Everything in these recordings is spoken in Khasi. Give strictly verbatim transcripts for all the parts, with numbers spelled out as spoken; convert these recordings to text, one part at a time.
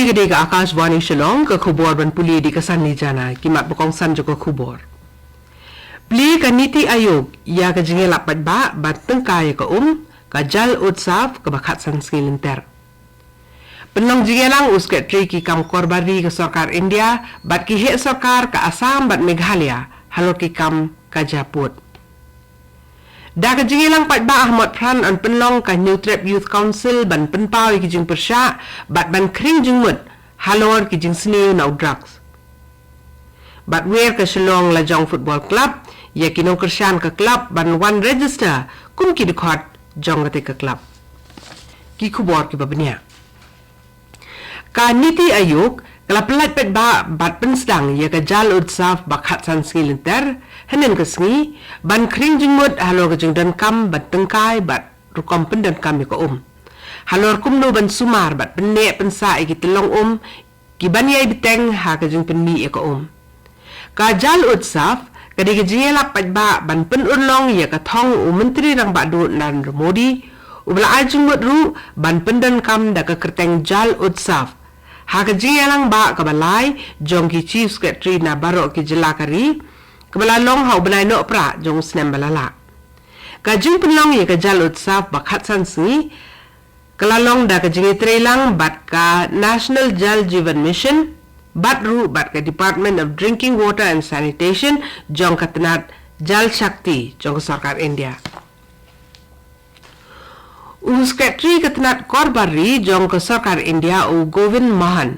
Ka dei ka Akashvani Shillong, ka khubor ban pule da ka Sanni Jana, ki mat ba kongsan jong ka khubor. Plie ka NITI Aayog ïa ka jingïalap paidbah ban tyngkai ïa ka um, ka Jal Utsav kaba khatsan sngi lynter. Pynlong jingïalang u Secretary ki kam kor bar ri ka sorkar India bad ki heh sorkar ka Assam bad Meghalaya halor ki kam ka jingpud. Da ka jingïalang paidbah ha Motphran yn pynlong ka Hynñiewtrep Youth Council ban pynpaw ïa ki jingpyrshah bad ban khring jingmut halor ki jingsniew na u drugs. Bad wer ka Shillong Lajong Football Club ïa ki nongkyrshan ka club ban wan register kum ki dkhot jong kata ka club. Ki khubor kiba bniah. Ka NITI Aayog ka la pyllait paidbah bad pynsdang ïa ka Jal Utsav ba khatsan sngi lynter hynnin ka sngi ban khring jingmut halor ka jingdonkam ban tyngkai bad rukom pyndonkam ïa ka um, halor kumno ban sumar bad pynneh pynsah ïa ki tyllong um ki ban ïai bteng ha ka jingpynmih ïa ka um. Ka Jal Utsav ka dei ka jingïalap paidbah ban pynurlong ïa ka thong u Myntri Rangbah Duh Narendra Modi, uba la ai jingmut ruh ban pyndonkam da ka kyrteng Jal Utsav ha ka jingïalang bah kaba lai jong ki Chief Secretary na baroh ki jylla ka ri, kaba la long ha u bnai Nohprah jong u snem ba la lah. Ka jingpynlong ïa ka Jal Utsav ba khatsan sngi ka la long da ka jingïatreilang bad ka National Jal Jeevan Mission bad ruh bad ka Department of Drinking Water and Sanitation jong ka tnat Jal Shakti jong ka sorkar India. U Secretary ka tnat kor bar ri jong ka sorkar India, u Govind Mohan,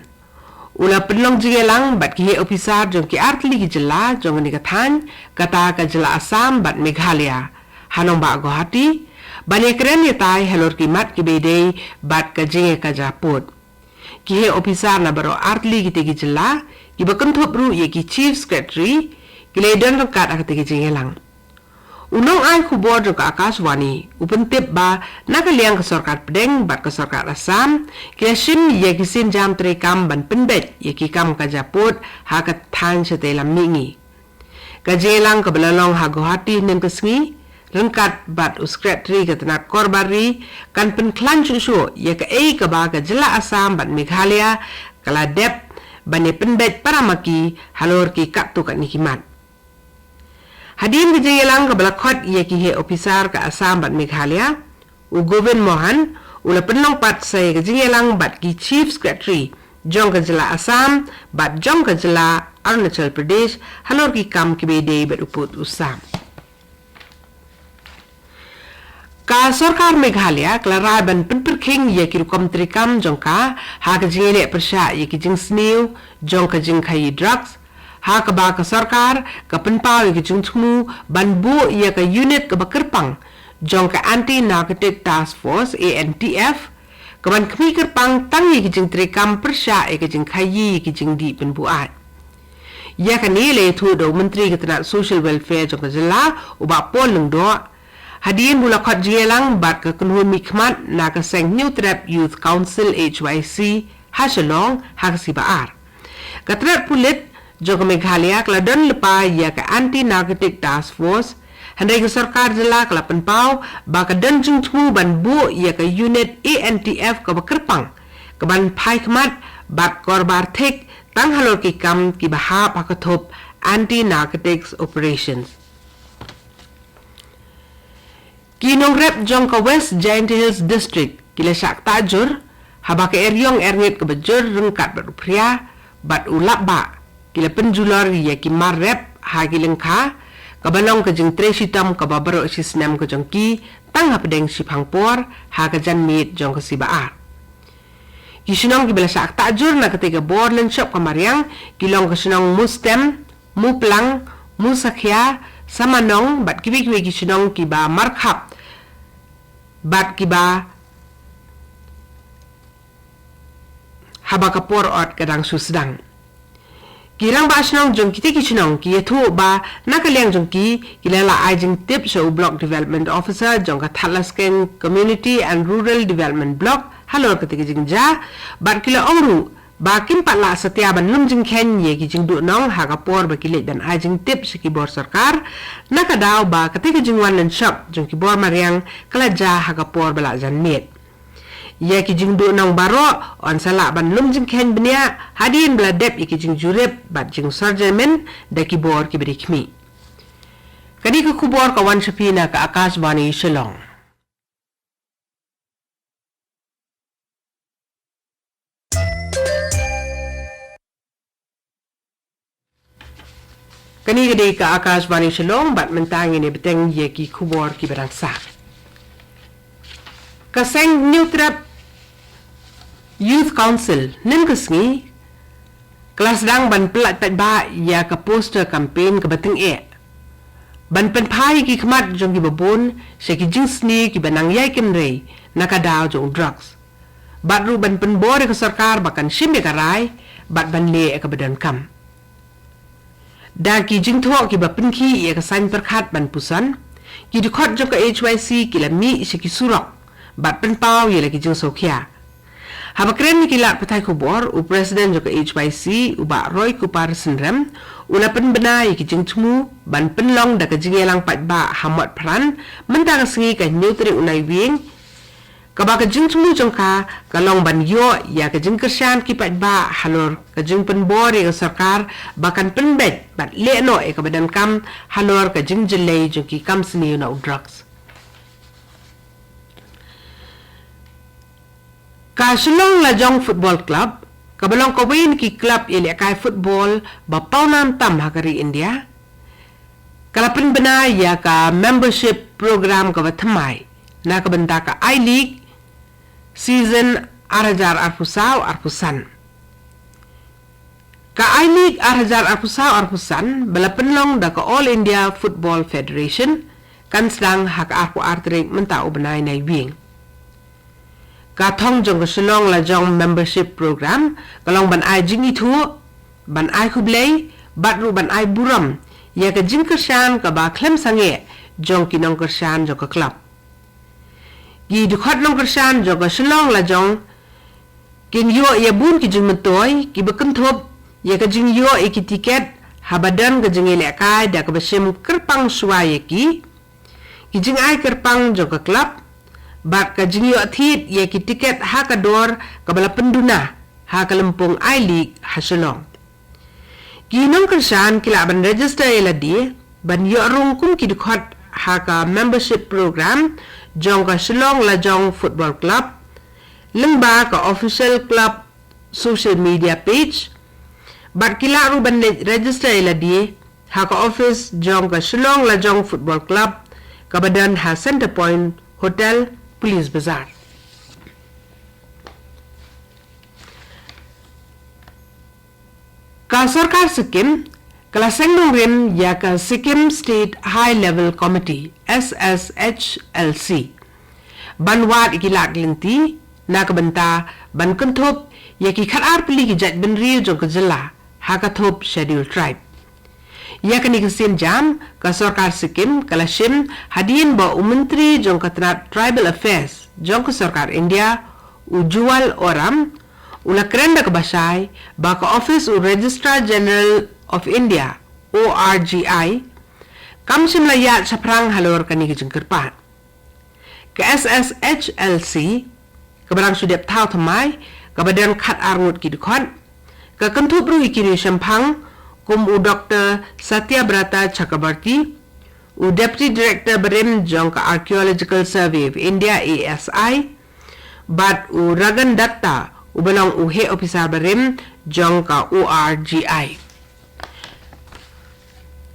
u la pynlong jingïalang bad ki heh ophisar jong ki artylli ki jylla jong kane ka thaiñ, kata ka jylla Assam bad Meghalaya, ha nongbah Guwahati, ban ïakren ïatai halor ki mat kiba ïadei bad ka jingïakajia pud. Ki heh ophisar na baroh artylli kitei ki jylla, kiba kynthup ruh ïa ki Chief Secretary, ki la ïadon ryngkat ha katei ka jingïalang. U nongai khubor jong ka Akashvani u pyntip ba na ka liang ka sorkar pdeng bad ka sorkar Assam ki la shim ïa ki sienjam treikam ban pynbeit ïa ki kam ka jingpud ha ka thaiñ shatei lam mihngi. Ka jingïalang kaba la long ha Guwahati hynnin ka sngi ryngkat bad u Secretary ka tnat kor bar ri kan pynkhlaiñ shuh shuh ïa kaei kaba ka jylla Assam bad Meghalaya ka la dep ban ïa pynbeit para ma ki halor ki katto katne ki mat. Hadien ka jingïalang kaba la khot ïa ki heh ophisar ka Assam bad Meghalaya, u Govind Mohan u la pynlong pat sa ïa ka jingïalang bad ki Chief Secretary jong ka jylla Assam bad jong ka jylla Arunachal Pradesh halor ki kam kiba ïadei bad u pud u sam. Ka sorkar Meghalaya ka la rai ban pynpyrkhing ïa ki rukom treikam jong ka ha ka jingïaleh pyrshah ïa ki jingsniew jong ka jingkhaïi drugs, ha kaba ka sorkar ka pynpaw ïa ka jingthmu ban buh ïa ka unit kaba kyrpang jong ka Anti Narcotic Task Force, A N T F, ka ban khmih kyrpang tang ïa ki jingtreikam pyrshah ïa ka jingkhaïi ïa ki jingdih pynbuaid. Ïa kane la ïathuh da u Myntri ka tnat Social Welfare jong ka jylla, u Bah Paul Lyngdoh, hadien ba u la khot jingïalang bad ka kynhun mihkhmat na ka seng Hynñiewtrep Youth Council, H Y C, ha Shillong ha ka sngi ba ar. Ka tnat pulit jong ka Meghalaya ka la don lypa ïa ka Anti Narcotic Task Force, hynrei ka sorkar jylla ka la pynpaw ba ka don jingthmu ban buh ïa ka unit A N T F kaba kyrpang, ka ban phai khmat bad kor bar thik tang halor ki kam kiba hap ha ka thup Anti Narcotics Operations. Ki nongrep jong ka West Jaintia Hills District ki la shah ktah jur haba ka eriong erngit kaba jur ryngkat bad u phria bad u lapbah ki la pynjulor ïa ki mar rep ha ki lyngkha, kaba long ka jingtrei shitom kaba baroh shi snem ka jong ki tang hapdeng shiphang por ha ka janmiet jong ka sngi ba ar. Ki shnong kiba la shah ktah jur na katei ka bor lynshop ka mariang ki long ka shnong Mustem, Muplang, Musakhia, Samanong bad kiwei kiwei ki shnong kiba markhap bad kiba haba ka por ot ka dang shu sdang. Ki rangbah shnong jong kitei ki shnong ki ïathuh ba na ka liang jong ki, ki la lah ai jingtip sha u Block Development Officer jong ka Thadlaskeiñ Community and Rural Development Block halor katei ka jingjia, bad ki la ong ruh ba kim pat lah satia ban lum jingkheiñ ïa ki jingduhnong ha ka por ba ki leit ban ai jingtip sha ki bor sorkar, na ka daw ba katei ka jingwan lynshop jong ki bor mariang ka la jia ha ka por ba la janmiet. Ïa ki jingduhnong baroh yn sa lah ban lum jingkheiñ bniah hadien ba la dep ïa ki jingjurip bad jingsarjamin da ki bor kiba dei khmih. Kane ka khubor ka wan sha phi na ka Akashvani Shillong. Kane ka dei ka Akashvani Shillong bad mynta ngin ïa bteng ïa ki khubor kiba dang sah. Ka seng Hynñiewtrep Youth Council, ynnin ka sngi ka la sdang ban pyllait paidbah ïa ka poster campaign kaba tyngeh ban pynphai ïa ki khmat jong kiba bun sha ki jingsniew kiba nang ïai kynrei na ka daw jong drugs. Bad ruh ban pynbor ïa ka sorkar ba kan shim ïa ka rai bad ban leh ïa kaba donkam. Da ki jingthoh kiba pynkhih ïa ka saiñ pyrkhat ban puson, ki dkhot jong ka H Y C ki la mih sha ki surok bad pynpaw ïa la ki jingsngewkhia. Haba kren ïa ki lad pathai khubor, u President jong ka H Y C, u Bah Roy Kupar Synrem, u la pynbna ïa ki jingthmu ban pynlong da ka jingïalang paidbah ha Motphran mynta ka sngi, ka hynñiew tarik u Naiwieng, kaba ka jingthmu jong ka ka long ban ïoh ïa ka jingkyrshan ki paidbah halor ka jingpynbor ïa ka sorkar ba kan pynbeit bad leh noh ïa kaba donkam halor ka jingjyllei jong ki kam sniew na u drugs. Ka Shillong Lajong Football Club, kaba long kawei na ki club ïalehkai football ba pawnam tam ha ka ri India, ka la pynbna ïa ka membership program kaba thymmai na ka bynta ka I-League season ar hajar arphew saw arphew san. Ka I-League ar hajar arphew saw arphew san ba la pynlong da ka All India Football Federation kan sdang ha ka arphew ar tarik mynta u bnai Naiwieng. Ka thong jong ka Shillong Lajong Membership Program ka long ban ai jingithuh, ban ai khublei bad ruh ban ai burom ïa ka jingkyrshan kaba khlem sangeh jong ki nongkyrshan jong ka club. Ki dkhot nongkyrshan jong ka Shillong Lajong kin ïoh ïa bun ki jingmyntoi kiba kynthup ïa ka jingïoh ïa ki tiket haba don ka jingïalehkai da kaba shim kyrpang shuwa ïa ki, ki jingai kyrpang jong ka club, bad ka jingïoh thied ïa ki tiket ha ka dor kaba la pynduna ha ka lympung I-League ha Shillong. Ki nongkyrshan ki lah ban register ïa lade ban ïoh rung kum ki dkhot ha ka membership program jong ka Shillong Lajong Football Club lyngba ka official club social media page, bad ki lah ruh ban leit register ïa lade ha ka office jong ka Shillong Lajong Football Club kaba don ha Centre Point Hotel, Police Bazar. Ka sorkar Sikkim ka la seng nongrim ïa ka Sikkim State High Level Committee, S S H L C, ban wad ïa ki lad lynti na ka bynta ban kynthup ïa ki khatar tylli ki jaitbynriew jong ka jylla ha ka thup Scheduled Tribe. Ïa kane ka sienjam ka sorkar Sikkim ka la shim hadien ba u Myntri jong ka tnat Tribal Affairs jong ka sorkar India, u Juwal Oram, u la kren da kaba shai ba ka office u Registrar General of India, O R G I, kam shym la ïaid shaphrang halor kane ka jingkyrpad. Ka S S H L C kaba dang shu dep thaw thymmai, kaba don khatar ngut ki dkhot, ka kynthup ruh ïa ki riewshemphang kum u Doktor Satyabrata Chakrabarty, u Deputy Director barim jong ka Archaeological Survey of India, A S I, bad u Ragan Datta, uba long u heh ophisar barim jong ka O R G I.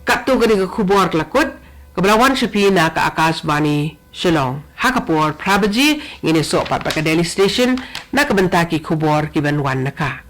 Katto katne ka khubor ka la kut, kaba la wan sha phi na ka Akashvani Shillong. Ha ka por phra baje ngin ïasoh pat bad ka Delhi Station na ka bynta ki khubor ki ban wan na ka.